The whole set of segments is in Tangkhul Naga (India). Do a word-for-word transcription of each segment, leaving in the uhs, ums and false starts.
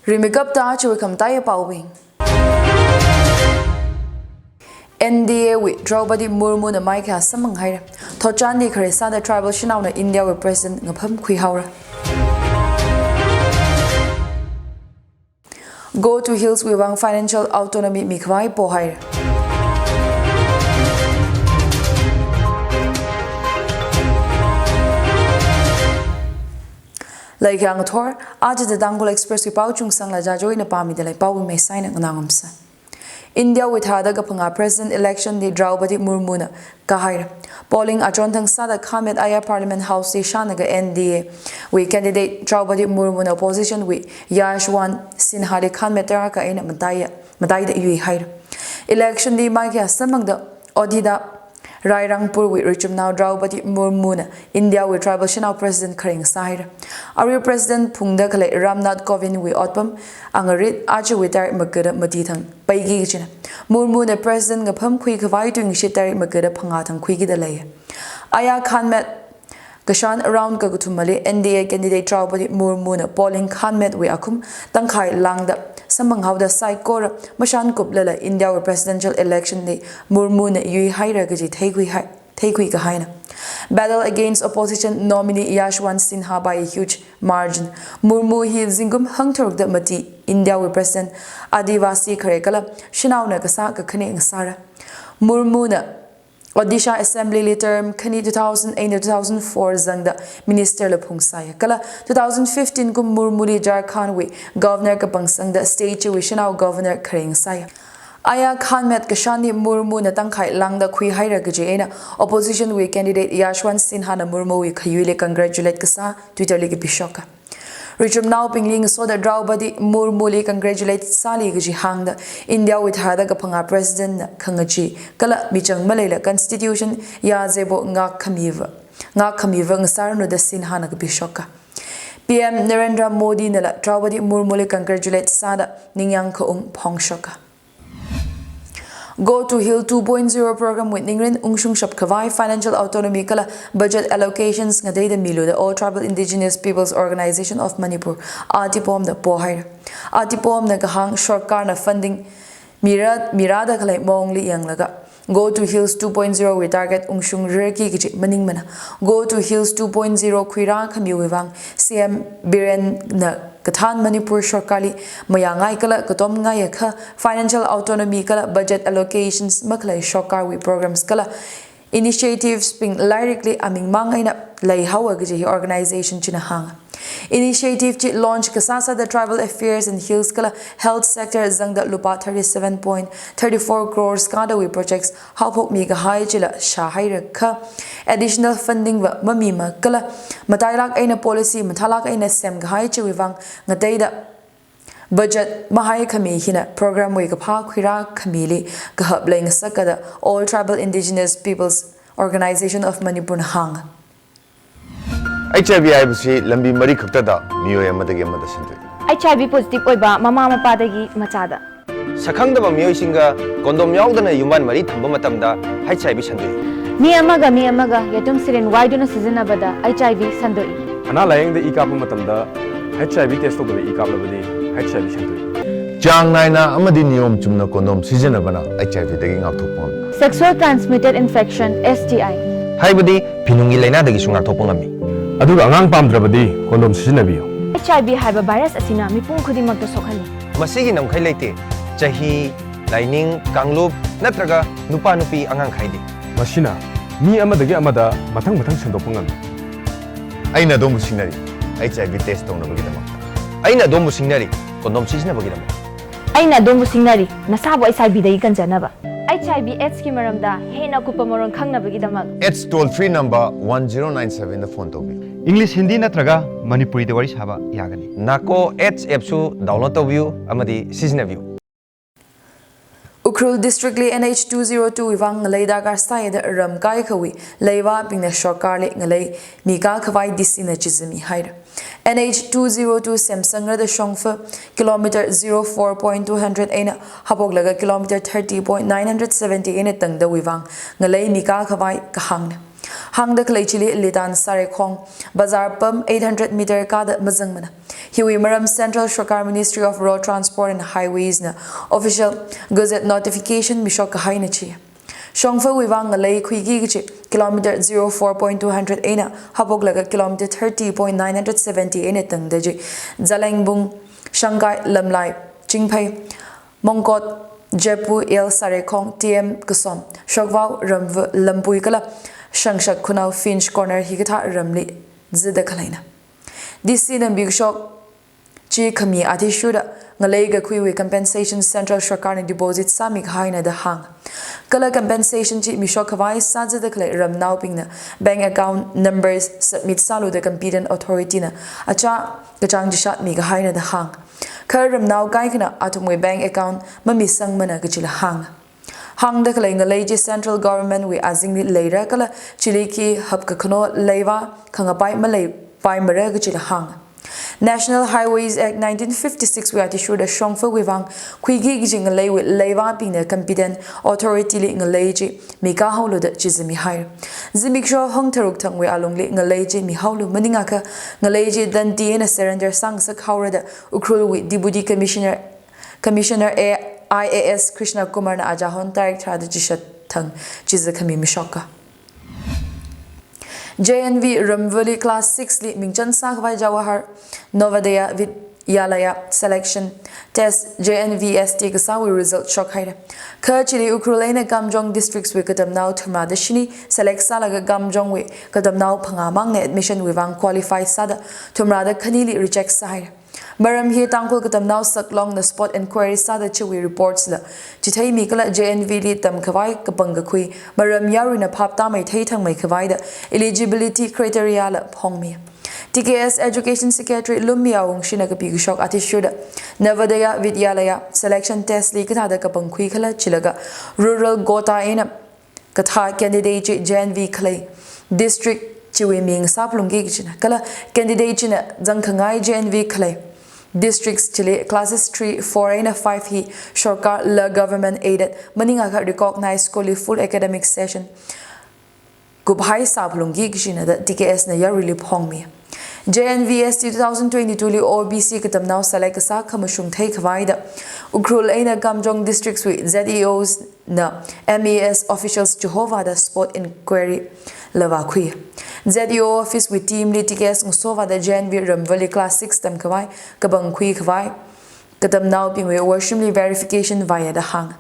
Rimeikapta chiwui khamataiya paobing. N D A wui Draupadi Murmuna maikhayā samphang haira. Thotchanli khare sāda tribal shanaona India wui President ngapham khuihaora. Go to Hills wui vang financial autonomy mikhavai pohaira. Laikhang thor, aja The Tangkhul Express wui pao chungsangla jajo ina pāmida lei. Paowui mei saina nganā ngamsa. India wui thāda kaphangā President election li Draupadi Murmuna kāhaira. Polling achon thang sāda khanmet aya Parliament House li shānlaga N D A wui candidate Draupadi Murmuna opposition wui Yashwant Sinha li khanmet tarākha eina mataiya, mataida yuihaira. Election li maikhayā samphangda Odisha Rairangpur wui richumnao Draupadi Murmuna India wui tribal shanao President khareng sāhaira. Arui President phungda khalei Ramnath Kovind wui otpam angarit ajawui tarik magada mati thang paiki kachina. Murmuna President ngapham khuikhavai twenty-six tarik magada phangā thang khuikida leiya. Aya khanmet kashan round kakathumali N D A candidate Draupadi Murmuna polling khanmet wui akhum tangkhai lāngda samphanghaoda saikora mashankuplala India wui presidential election li Murmuna yuihaira kaji theikhui hai, theikhui kahaina. Battle against opposition nominee Yashwant Sinha by a huge margin. Murmu hi zingkum hangtharukda mati India wui President Adivasi khare kala shanaona kasā kakhane ngasāra. Murmuna Odisha Assembly li term khani two thousand eight to two thousand four zangda minister la phungsāya. Kala two thousand fifteen kum Murmu li Jharkhand wui governor kapangsangda state chiwui shanao governor khareng sāya. Aya khanmet kashanli Murmuna tangkhai lāngda khuihaira kaji eina opposition wui candidate Yashwant Sinha na Murmu wui khayuili congratulate kasā Twitter li kapishoka. Richumnaobingli ngasoda Draupadi Murmu li congratulate sāli kaji hāngda India wui thāda kaphangā President na khangachee kala michang maleila constitution yazebo ngākkhamiva, ngākkhamiva ngasāranu da Sinha na kapishoka. P M Narendra Modi nala Draupadi Murmu li congratulate sāda ningyāng khaung phongshoka. Go to Hill two point zero program wui ningrin ungshungshap khavai financial autonomy kala budget allocations ngateida milu da All Tribal Indigenous Peoples Organization of Manipur, ATIPOM na pohaira. ATIPOM na kahāng sorkarna funding mira, mirada khalei maongli yanglaga Go to Hills two point zero wui target ungshungrarki kaji maningmana. Go to Hills two point zero khuirākhamiwui vang C M Biren na kathān Manipur sorkarli mayāngai kala katomngai akha financial autonomy kala budget allocations makhalei sorkarwui programs kala initiatives bing lairikli aming mang eina leihaowa kaji hi organization china hānga. Initiative chi launch kasā sāda Tribal Affairs and Hills kala Health Sector zangda lupā thirty-seven point three four crores kadawui projects haophokmi kahai chila shāhaira kha additional funding va mamima kala matailāk eina policy mathālāk eina semkahai chiwui vang ngateida budget mahaikhami hina program wui kaphā khuirākhamili kahap leingasaka da All Tribal Indigenous Peoples Organization of Manipur na hānga. H I V ꯍꯥꯏꯕꯁꯤ ꯂꯝꯕꯤ ꯃꯔꯤ ꯈꯛꯇꯗ ꯃꯤꯑꯣꯏ ꯑꯃꯗꯒꯤ ꯑꯃꯗ ꯁꯟꯗꯣꯛꯏ꯫ H I V positive ꯑꯣꯏꯕ ꯃꯃꯥ ꯃꯄꯥꯗꯒꯤ ꯃꯆꯥꯗ꯫ ꯁꯛꯈꯪꯗꯕ ꯃꯤꯑꯣꯏꯁꯤꯡꯒ condom ꯌꯥꯎꯗꯅ ꯌꯨꯝꯕꯥꯟ ꯃꯔꯤ ꯊꯝꯕ ꯃꯇꯝꯗ H I V ꯁꯟꯗꯣꯛꯏ꯫ ꯃꯤ ꯑꯃꯒ ꯃꯤ ꯑꯃꯒ ꯌꯦꯇꯨꯝ syringe ꯋꯥꯏꯗꯨꯅ ꯁꯤꯖꯤꯟꯅꯕꯗ H I V ꯁꯟꯗꯣꯛꯏ꯫ ꯑꯅꯥ ꯂꯥꯌꯦꯡꯗ ꯏ ꯀꯥꯞꯄ ꯃꯇꯝꯗ H I V test ꯇꯧꯗꯕ ꯏ ꯀꯥꯞꯂꯕꯗꯤ H I V ꯁꯟꯗꯣꯛꯏ꯫ ꯆꯥꯡ ꯅꯥꯏꯅ ꯑꯃꯗꯤ ꯅꯤꯌꯣꯝ ꯆꯨꯝꯅ condom ꯁꯤꯖꯤꯟꯅꯕꯅ H I V ꯗꯒꯤ ꯉꯥꯛꯊꯣꯛꯄ ꯉꯝꯃꯤ꯫ Sexual transmitted infection, S T I꯫ ꯍꯥꯏꯕꯗꯤ ꯐꯤꯅꯨꯡꯒꯤ ꯂꯥꯏꯅꯥꯗꯒꯤꯁꯨ ꯉꯥꯛꯊꯣꯛꯄ ꯉꯝꯃꯤ꯫ ꯑꯗꯨꯒ ꯑꯉꯥꯡ ꯄꯥꯝꯗ꯭ꯔꯕꯗꯤ condom ꯁꯤꯖꯤꯟꯅꯕꯤꯌꯨ꯫ H I V ꯍꯥꯏꯕ virus ꯑꯁꯤꯅ ꯃꯤꯄꯨꯝ ꯈꯨꯗꯤꯡꯃꯛꯇ ꯁꯣꯛꯍꯜꯂꯤ꯫ ꯃꯁꯤꯒꯤ ꯉꯝꯈꯩ ꯂꯩꯇꯦ꯫ ꯆꯍꯤ, ꯂꯥꯏꯅꯤꯡ, ꯀꯥꯡꯂꯨꯞ ꯅꯠꯇ꯭ꯔꯒ ꯅꯨꯄꯥ ꯅꯨꯄꯤ ꯑꯉꯥꯡ ꯈꯥꯏꯗꯦ꯫ ꯃꯁꯤꯅ ꯃꯤ ꯑꯃꯗꯒꯤ ꯑꯃꯗ ꯃꯊꯪ ꯃꯊꯪ ꯁꯟꯗꯣꯛꯄ ꯉꯝꯃꯤ꯫ ꯑꯩꯅ ꯑꯗꯣꯝꯕꯨ ꯁꯤꯡꯅꯔꯤ, H I V test ꯇꯧꯅꯕꯒꯤꯗꯃꯛꯇ꯫ ꯑꯩꯅ ꯑꯗꯣꯝꯕꯨ ꯁꯤꯡꯅꯔꯤ, condom ꯁꯤꯖꯤꯟꯅꯕꯒꯤꯗꯃꯛ꯫ ꯑꯩꯅ ꯑꯗꯣꯝꯕꯨ ꯁꯤꯡꯅꯔꯤ, ꯅꯁꯥꯕꯨ H I V ꯗꯒꯤ ꯀꯟꯖꯅꯕ꯫ H I V AIDS ꯀꯤ ꯃꯔꯝꯗ ꯍꯦꯟꯅ ꯑꯀꯨꯞꯄ ꯃꯔꯣꯜ ꯈꯪꯅꯕꯒꯤꯗꯃꯛ AIDS toll free number one zero nine seven ꯗ phone ꯇꯧꯕꯤꯌꯨ꯫ English, Hindi ꯅꯠꯇ꯭ꯔꯒ ꯃꯅꯤꯄꯨꯔꯤꯗ ꯋꯥꯔꯤ ꯁꯥꯕ ꯌꯥꯒꯅꯤ꯫ NACO AIDS app ꯁꯨ download ꯇꯧꯕꯤꯌꯨ ꯑꯃꯗꯤ ꯁꯤꯖꯤꯟꯅꯕꯤꯌꯨ꯫ Ukhrul District ꯂꯤ N H two zero two ꯋꯤ ꯋꯥꯡ ꯅgalei ꯗꯔꯀꯥꯔ ꯁꯥꯏꯗ ꯔꯝ ꯀꯥꯏꯈꯥꯋꯤ ꯂꯩꯕꯥꯛ ꯄꯤꯡꯅ ꯁꯔꯀꯥꯔ ꯂꯤ ꯅgalei ꯃꯤ ꯀꯥꯈꯥꯋꯥꯏ D C ꯅ ꯆꯤꯖꯃꯤ ꯍꯥꯏꯔ꯫ N H two zero two ꯁꯦꯝꯁꯪꯔꯗ ꯁꯣꯡꯐ kilometre zero four point two hundred ꯑꯩꯅ ꯍꯥꯄꯣꯛꯂꯒ kilometre thirty point nine hundred seventy ꯑꯩꯅ ꯇꯪꯗ ꯋꯤ ꯋꯥꯡ ꯅgalei ꯃꯤ ꯀꯥꯈꯥꯋꯥꯏ ꯀꯍꯥꯡꯅ꯫ Hāngda khalei chili Litan Sarekhong Bazar pam eight hundred meter kāda mazangmana. Hiwui maram Central Sarkar Ministry of Road Transport and Highways na official gazette notification mishok kahaina chi. Shongfawui vang ngalei khuiki kachi kilometer zero four point two hundred eina hapoklaga kilometer thirty point nine hundred seventy eina tangda chi Zalengbung, Shangkai, Lamlai, Chingphei, Mongkot, Jepu, L Sarekhong, T M Kasom, Shokvao, Ramva, Lampui kala Shangshak Khunau Finch Corner hikathā ramli zida khaleina. D C na mikashok chi khami athishurda ngalei kakhuiwui compensation Central Sarkarna deposit sāmi kahaina da hāng. Kala compensation chi mishok khavai sāzida khalei ramnaobingna bank account numbers submit sālu da competent authority na achā kachāng chishat mi kahaina da hāng. Kha ramnao kaikhana athumwui bank account mamisangmana kachila hāng. Hāngda khalei ngalei chi Central Government wui azingli leira kala chili khi hapkakhano leiva khangapai maleipaimara kachila hāng. National Highways Act nineteen fifty-six wui athishurda shongfawui vang khuiki kachi ngaleiwui leivabingna competent authority li ngalei chi mikā haolu da chi zimihaira. Zimiksho hong tharuk thangwui alungli ngalei chi mihaolu maningakha ngalei chi dandi eina surrender sāngasak haora da Ukhrulwui Deputy Commissioner Commissioner A I A S Krishna Kumar na achahon tarik tharāda chishat thang chiza khami mishoka. J N V Ramvali class six li mingchan sākhavai Jawahar Navodaya Vidyalaya selection test J N V S T kasāwui result shokhaira. Kha chili Ukhrul eina Kamjong districts wui katamnao thumrāda shini select sālaga Kamjong wui katamnao phangā mangna admission wui vang qualify sāda thumrāda khanili reject sāhaira. Maram hi Tangkhul katamnao saklongna spot inquiry sāda chiwui reports la chitheimi kala J N V li tamkhavai kapangkakhui maram yaruina phap tāmeithei thangmeikhavai da eligibility criteria la phongmi. T K S Education Secretary Lummiyao Wungshina kapi kashok athishurda Navodaya Vidyalaya selection test li kathāda kapangkhui khala chilaga rural quota eina kathā candidate chi J N V khalei district chiwui ming sāphalungki kachina kala candidate china zangkhangai J N V khalei districts chili classes three, four eina five hi sarkar la government aided maningakha recognized school li full academic session kuphai sāphalungki kachina da T K S na yaruili phongmi. J N V S T two thousand twenty-two li O B C katamnao select kasā khamashung theikhavai da Ukhrul eina Kamjong districts wui Z E Os na M E S officials chihovāda spot inquiry la vākhui. Z E O office wui team li T K S ngasovāda J N V Ramvali class six tamkhavai kapangkhui khavai katamnaobingwui worshimli verification vāya da hāng.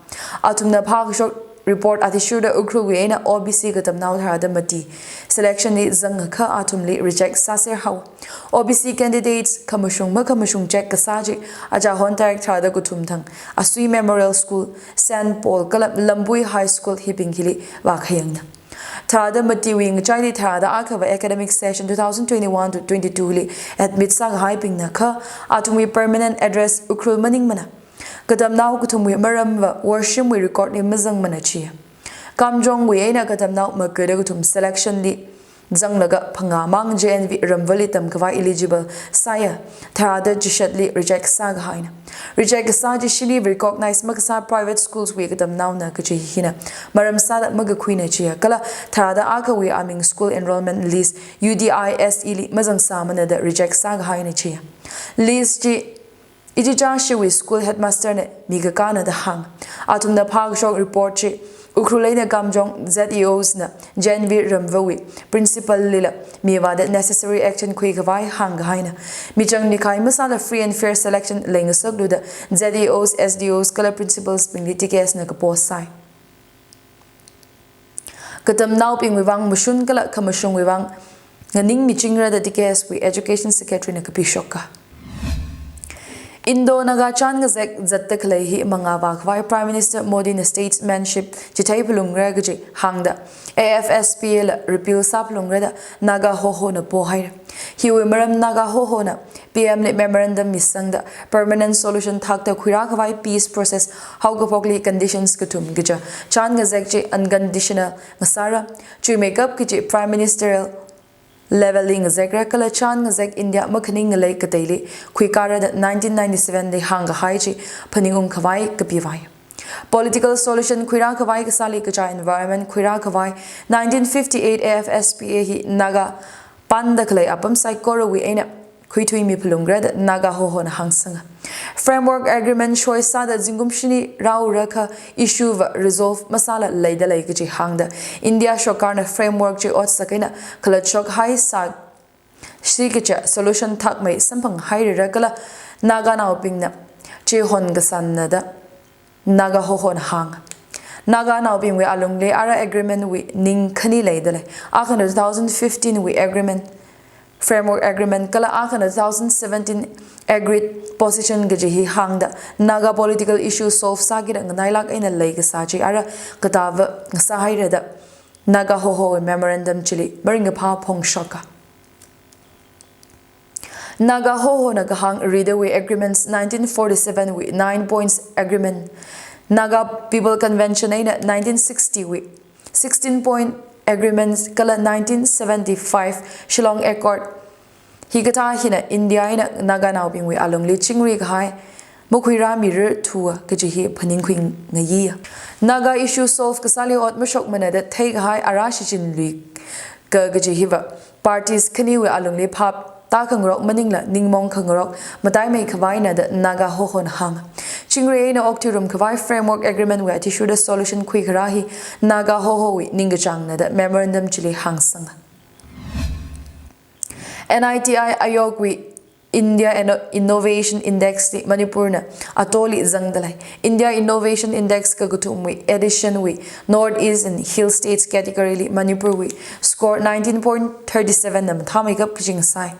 Athumna phākashok report athishurda Ukhrulwui eina O B C katamnao tharāda mati selection li zangakha athumli reject sāser haowa. O B C candidates khamashung makhamashung check kasā chi achahon tarik tharāda kathum thang Asui Memorial School, Saint Paul kala Lampui High School hibing hili vākhayangna. Tharāda matiwui ngachaili tharāda akhava academic session two thousand twenty-one to twenty-two li admit sākahaibingna kha athumwui permanent address Ukhrul maningmana. Katamnao kathumwui maramva worshimwui record li mazangmana chi. Kamjongwui eina katamnao magada kathum selection li zanglaga phangā mang J N V Ramvali tamkhavai eligible sāya, tharāda chishatli reject sākahaina. Reject kasā chi shini recognize makasā private schools wui katamnaona kachi hina maram sāda makakhuina chiya kala tharāda akhawui aming school enrollment list U D I S E li mazangsāmana da reject sākahaina chiya. List chi ichichā shiwui school headmaster na mikakāna da hāng. Athumna phākashok report chi Ukhrul eina Kamjong Z E Os na J N V Ramvawui principal lila mivāda necessary action khuikhavai hāngkahaina. Michang mikhai masāla free and fair selection leingasaklu da Z E Os, S D Os kala principals bingli T K S na kapo sai. Katamnaobingwui vang mashun kala khamashungwui vang nganingmichingra da T K S wui Education Secretary na kapishoka. Indo-Naga chān ngazek zatta khalei hi mangā vākhavai Prime Minister Modi na statesmanship chitheiphalungra kaji hāngda A F S P A la repeal sāphalungra da Naga Hoho na pohaira. Hiwui maram Naga Hoho na P M li memorandum misangda permanent solution thakta khuirākhavai peace process haokaphokli conditions kathum kaja chān ngazek chi unconditional ngasāra, chuimeikap kaji Prime Ministerial level li ngazekra kala chān ngazek India makhaning ngalei kateili khuikara da nineteen ninety-seven li hāngkahai chi phaningungkhavai kapivai. Political solution khuirā khavai kasāli kachā environment khuirā khavai nineteen fifty-eight A F S P A hi Naga pānda khalei apam saikorawui eina khuithuimi phalungra da Naga Hohona hāngsanga. Framework Agreement shoi sāda zingkum shini rāura kha issue va resolve masāla leida lei kaji hāngda India sarkarna framework chi otsak eina khalatshok haisā si kaja solution thakmei samphang hairara kala Naganaobingna chihon kasāna da Naga Hohona hānga. Naganaobingwui alungli ara agreement wui ningkhani leida lei. Akhana two thousand fifteen wui agreement, framework agreement kala akhana two thousand seventeen agreed position kaji hi hāngda Naga political issue solve sākida nganailāk eina lei kasā chi ara katāva ngasā haira da Naga Hohowui memorandum chili maringkaphā phongshoka. Naga Hohona kahāng ridawui agreements nineteen forty-seven wui nine points agreement, Naga People Convention eina nineteen sixty wui sixteen point agreements kala nineteen seventy-five Shillong Accord hikathā hina India eina Naganaobingwui alungli chingri kahai makhuirāmirar thuwa kaji hi phaningkhui ngayiya. Naga issue solve kasāli ot mashokmana da theikahai ara shichinlui ka kaji hiva parties khaniwui alungli phap tākhangarok maningla ningmong khangarok mataimei khavaina da Naga Hohona hānga. Chingri eina okthuirum khavai framework agreement wui athishurda solution khuikharā hi Naga Hohowui ningkachāngna da memorandum chili hāngsanga. N I T I Aayog wui India Inno-, Innovation Index li Manipurna atoli zangda lei. India Innovation Index kakathumwui edition wui North East and Hill States category li Manipurwui score nineteen point thirty-seven na mathāmeikap kachingasai.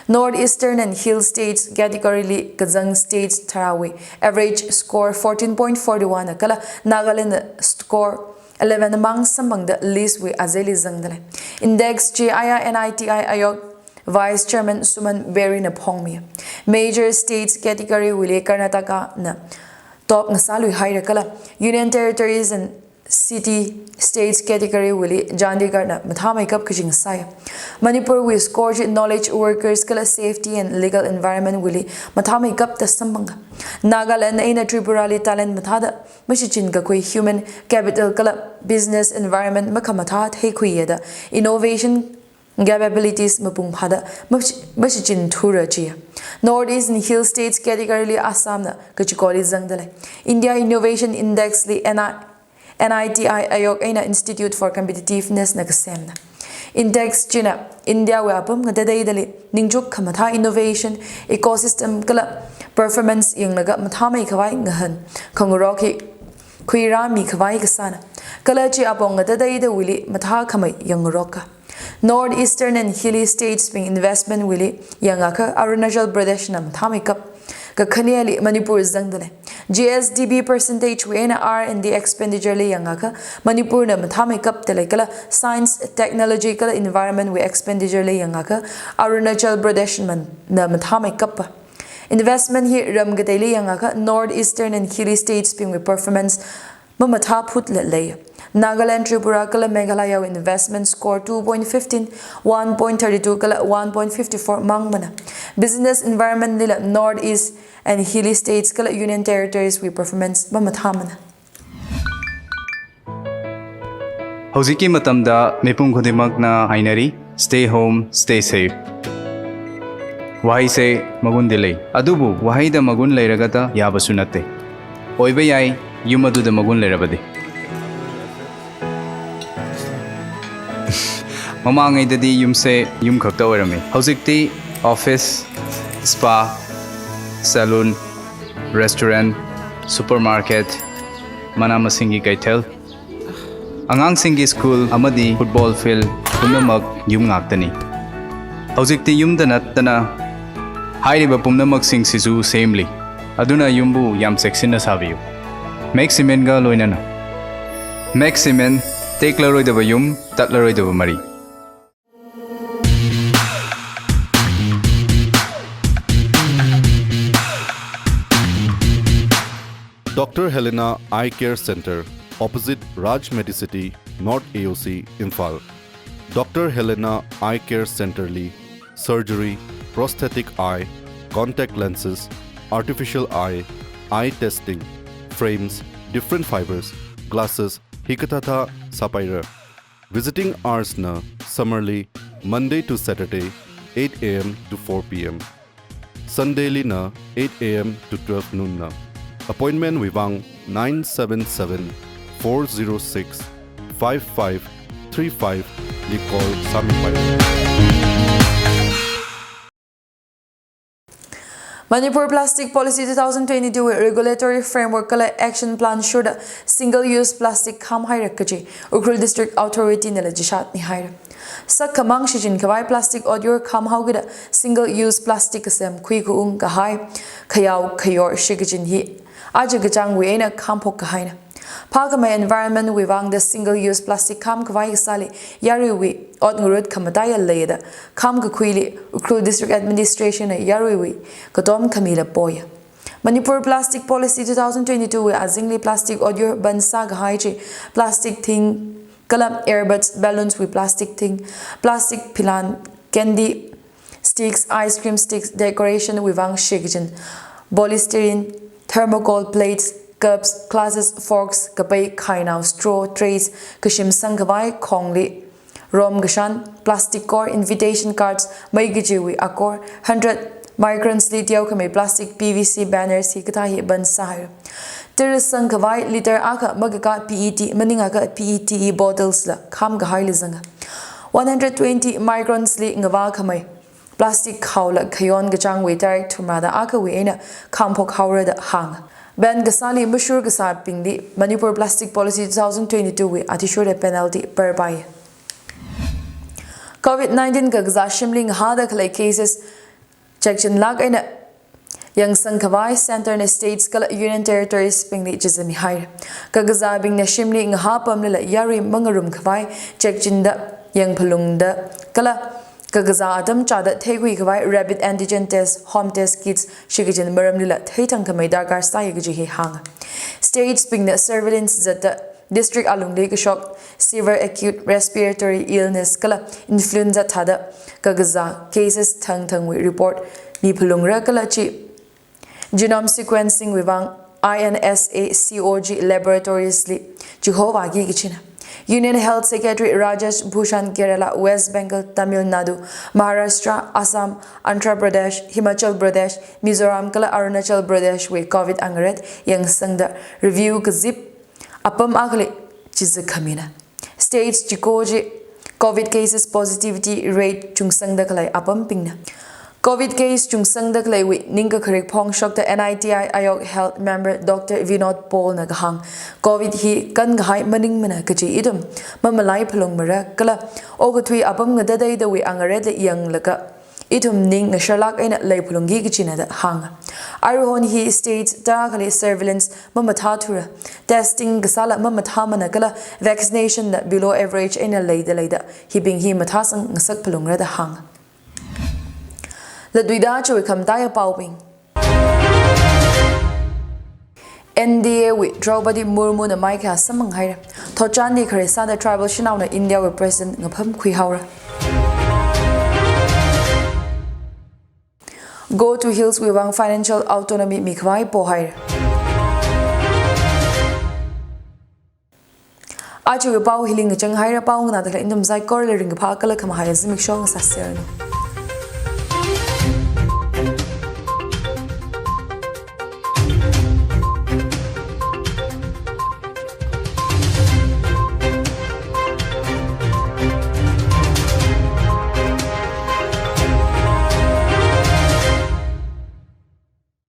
North Eastern and Hill States category li kazang states tharāwui average score fourteen point forty-one na kala Nagalandna score eleven mang samphangda list wui azeli zangda lei. Index chi aya N I T I Aayog Vice Chairman Suman Berry na phongmi. Major states category wuili Karnataka na top ngasālui haira kala Union Territories and City States category wuili Chandigarh na mathāmeikap kachingasai. Manipurwui score chi knowledge workers kala safety and legal environment wuili mathāmeikapta samphanga. Nagaland eina Tripurali talent mathāda mashichin kakhui human capital kala business environment makhamathā theikhuiya da innovation capabilities mapung phāda mashi-, mashichin thura chiya. North East and Hill States category li Assam na kachikoli zangda lei. India Innovation Index li N I, N I T I Aayog eina Institute for Competitiveness na kasemna. Index china India wui apam ngatateidali ningchuk khamathā innovation, ecosystem kala performance yanglaga mathāmei khavai ngahān khangarok hi khuirāmi khavai kasāna. Kala chi apong ngatateida wuili mathākhamei yangngaroka. North Eastern and Hilly States bing investment wuili yangakha Arunachal Pradesh na mathāmeikap. Kakhaneli Manipur zangda lei. G S D P percentage wui eina R and D expenditure li yangakha Manipur na mathāmeikapta lei kala science, technology kala environment wui expenditure li yangakha Arunachal Pradesh man na mathāmeikapa. Investment hi ram kateili yangakha North Eastern and Hilly States bingwui performance mamathā phutla lei. Nagaland, Tripura kala Meghalaya wui investment score two point fifteen, one point thirty-two kala one point fifty-four mangmana. Business environment lila North East and Hilly States kala Union Territories wui performance mamathāmana. ꯍꯧꯖꯤꯛꯀꯤ ꯃꯇꯝꯗ ꯃꯤꯄꯨꯝ ꯈꯨꯗꯤꯡꯃꯛꯅ ꯍꯥꯏꯅꯔꯤ, "Stay home, stay safe." ꯋꯥꯍꯩꯁꯦ ꯃꯒꯨꯟꯗꯤ ꯂꯩ, ꯑꯗꯨꯕꯨ ꯋꯥꯍꯩꯗ ꯃꯒꯨꯟ ꯂꯩꯔꯒꯇ ꯌꯥꯕꯁꯨ ꯅꯠꯇꯦ꯫ ꯑꯣꯏꯕ ꯌꯥꯏ, ꯌꯨꯝ ꯑꯗꯨꯗ ꯃꯒꯨꯟ ꯂꯩꯔꯕꯗꯤ꯫ ꯃꯃꯥꯡꯉꯩꯗꯗꯤ ꯌꯨꯝꯁꯦ ꯌꯨꯝ ꯈꯛꯇ ꯑꯣꯏꯔꯝꯃꯤ꯫ ꯍꯧꯖꯤꯛꯇꯤ office, spa, salon, restaurant, supermarket, ꯃꯅꯥ ꯃꯁꯤꯡꯒꯤ ꯀꯩꯊꯦꯜ, ꯑꯉꯥꯡꯁꯤꯡꯒꯤ school ꯑꯃꯗꯤ football field ꯄꯨꯝꯅꯃꯛ ꯌꯨꯝ ꯉꯥꯛꯇꯅꯤ꯫ ꯍꯧꯖꯤꯛꯇꯤ ꯌꯨꯝꯗ ꯅꯠꯇꯅ ꯍꯥꯏꯔꯤꯕ ꯄꯨꯝꯅꯃꯛꯁꯤꯡꯁꯤꯁꯨ ꯁꯦꯝꯂꯤ꯫ ꯑꯗꯨꯅ ꯌꯨꯝꯕꯨ ꯌꯥꯝ ꯆꯦꯛꯁꯤꯟꯅ ꯁꯥꯕꯤꯌꯨ꯫ Max Cementꯒ ꯂꯣꯏꯅꯅ꯫ Max Cement, ꯇꯦꯛꯂꯔꯣꯏꯗꯕ ꯌꯨꯝ, ꯇꯠꯂꯔꯣꯏꯗꯕ ꯃꯔꯤ꯫ Doctor Helena Eye Care Center, opposite Raj Medicity, North A O C, Imphal. Doctor Helena Eye Care Center li surgery, prosthetic eye, contact lenses, artificial eye, eye testing, frames, different fibers, glasses, hikathāthā sāpaira. Visiting hours na summerli Monday to Saturday, eight A M to four P M. Sundayli na eight A M to twelve noon na. Appointment wui vang nine seven seven, four zero six, five five three five li call sāmipaira. Manipur Plastic Policy two thousand twenty-two wui regulatory framework kala action plan shurda single use plastic khāmhaira kaji Ukhrul District Authority nala chishat mihaira. Sakkhamang shichin khavai plastic otyur khāmhaokida single use plastic kasem khui kaung kahai khayao khayor shikachin hi aja kachāngwui eina khāmphok kahaina. Phākhamei environment wui vangda single use plastic khāmkhavai kasāli yaruiwui ot ngarut khamataiya leida khāmkakhuili Ukhrul District Administration na yaruiwui katom khamila poya. Manipur Plastic Policy two thousand twenty-two wui azingli plastic otyur ban sākahai chi plastic thing kala earbuds, balloons wui plastic thing, plastic philan, candy sticks, ice cream sticks, decoration wui vang shikachin, polystyrene, thermocol plates, cups, glasses, forks, kapai, khainao, straw, trays, kashim sangkhavai khongli rom kashan, plastic kor, invitation cards, mei kajiwui akor, hundred microns li teokhamei plastic P V C banners hikathā hi ban sāhaira. Tara sangkhavai liter akha makakā P E T, maningakha P E T bottles la khāmkahaili zanga. One hundred twenty microns li ngavākhamei plastic khaola khayon kachāngwui tarik thumrada akhawui eina khāmphok haora da hānga. Ban kasāli mashur kasābingli Manipur Plastic Policy two thousand twenty-two wui athishurda penalty parpai. Covid nineteen kakazā shimli ngahāda khalei cases chekchinlāk eina yangsang khavai Centre na States kala Union Territories bingli chizami haira. Kakazābingna shimli ngahā pamlila yarui mangarum khavai chekchinda yangphalungda kala kakazā atam chāda theikhui khavai rapid antigen test, home test kits shikachin maramlila theithang khamei darkar sāya kaji hi hānga. States bingna surveillance zatda district alungli kashok severe acute respiratory illness kala influenza thāda kakazā cases thangthangwui report miphalungra kala chi genome sequencing wui vang I N S A C O G laboratories li chihova ki kachina. Union Health Secretary Rajesh Bhushan Kerala, West Bengal, Tamil Nadu, Maharashtra, Assam, Andhra Pradesh, Himachal Pradesh, Mizoram kala Arunachal Pradesh wui Covid angaret yangsangda review kazip apam akhali chizakhamina. States chiko chi Covid cases positivity rate chungsangda khalei apambingna. Covid case chungsangda khaleiwui ningkakharik phongshokta N I T I Aayog Health member Doctor Vinod Paul na kahāng, Covid hi kankahai maningmana kaji ithum mamalai phalungmara kala okathui apam ngatateidawui angaretla yanglaga ithum ning ngasharlāk eina leiphalungki kajina da hānga. Aruihon hi states tara akhali surveillance mamathāthura, testing kasāla mamathāmana kala vaccination na below average eina leida leida hibing hi mathāsang ngasak phalungra da hānga. Latluida chiwui khamataiya paobing. N D A wui Draupadi Murmu na maikhayā samphang haira. Thotchanli khare sāda tribal shanaona India wui President ngapham khuihaora. Go to Hills wui vang financial autonomy mikhavai pohaira. Ajawui pao hili ngachang haira, pao nganāda khalei nathum saikorali ringkaphā kala khamahai zimiksho ngasāseranu.